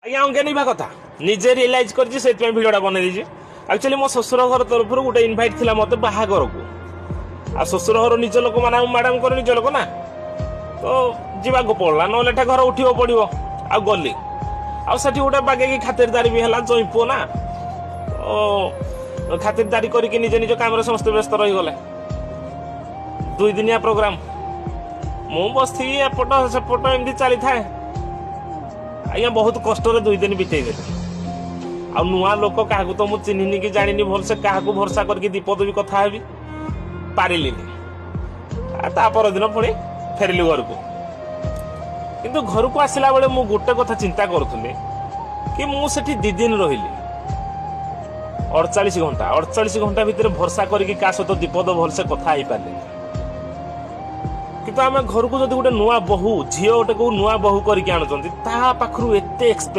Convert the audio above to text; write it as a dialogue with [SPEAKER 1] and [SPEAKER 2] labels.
[SPEAKER 1] ଆଜ୍ଞା, ଅଙ୍ଗେ ନିଭା କଥା ନିଜେ ରିଏଲାଇଜ୍ କରିଛି, ସେଥିପାଇଁ ଭିଡ଼ିଓଟା ବନେଇ ଦେଇଛି। ଆକ୍ଚୁଆଲି ମୋ ଶ୍ୱଶୁର ଘର ତରଫରୁ ଗୋଟେ ଇନଭାଇଟ୍ ଥିଲା ମୋତେ ବାହାଘରକୁ। ଆଉ ଶ୍ୱଶୁର ଘର ନିଜ ଲୋକ ମାନେ, ଆମ ମ୍ୟାଡ଼ାମଙ୍କର ନିଜ ଲୋକ ନା, ତ ଯିବାକୁ ପଡ଼ିଲା, ନହେଲେ ଏଠା ଘର ଉଠିବ ପଡ଼ିବ। ଆଉ ଗଲି, ଆଉ ସେଠି ଗୋଟେ ବାଗେଇକି ଖାତିରଦାରୀ ବି ହେଲା। ଜଇଁ ପୁଅ ନା, ତ ଖାତିରଦାରୀ କରିକି ନିଜ ନିଜ କାମରେ ସମସ୍ତେ ବ୍ୟସ୍ତ ରହିଗଲେ। 2 ଦିନିଆ ପ୍ରୋଗ୍ରାମ, ମୁଁ ବସିକି ଏପଟ ସେପଟ ଏମିତି ଚାଲିଥାଏ। ଆଜ୍ଞା, ବହୁତ କଷ୍ଟରେ 2 ଦିନ ବିତେଇ ଦେଲି। ଆଉ ନୂଆ ଲୋକ, କାହାକୁ ତ ମୁଁ ଚିହ୍ନିନି କି ଜାଣିନି ଭଲସେ, କାହାକୁ ଭରସା କରିକି ଦିପଦ ବି କଥା ହେବି ପାରିଲିନି। ଆଉ ତା ପରଦିନ ପୁଣି ଫେରିଲି ଘରକୁ। କିନ୍ତୁ ଘରକୁ ଆସିଲା ବେଳେ ମୁଁ ଗୋଟେ କଥା ଚିନ୍ତା କରୁଥିଲି କି ମୁଁ ସେଠି 2 ଦିନ ରହିଲି, 48 ଘଣ୍ଟା। 48 ଘଣ୍ଟା ଭିତରେ ଭରସା କରିକି କାହା ସହିତ ଦିପଦ ଭଲସେ କଥା ହେଇପାରିଲିନି। କିନ୍ତୁ ଆମେ ଘରକୁ ଯଦି ଗୋଟେ ନୂଆ ବୋହୂ, ଝିଅ ଗୋଟେ କୋଉ ନୂଆ ବୋହୂ କରିକି ଆଣୁଛନ୍ତି, ତା ପାଖରୁ ଏତେ ଏକ୍ସପେକ୍ଟ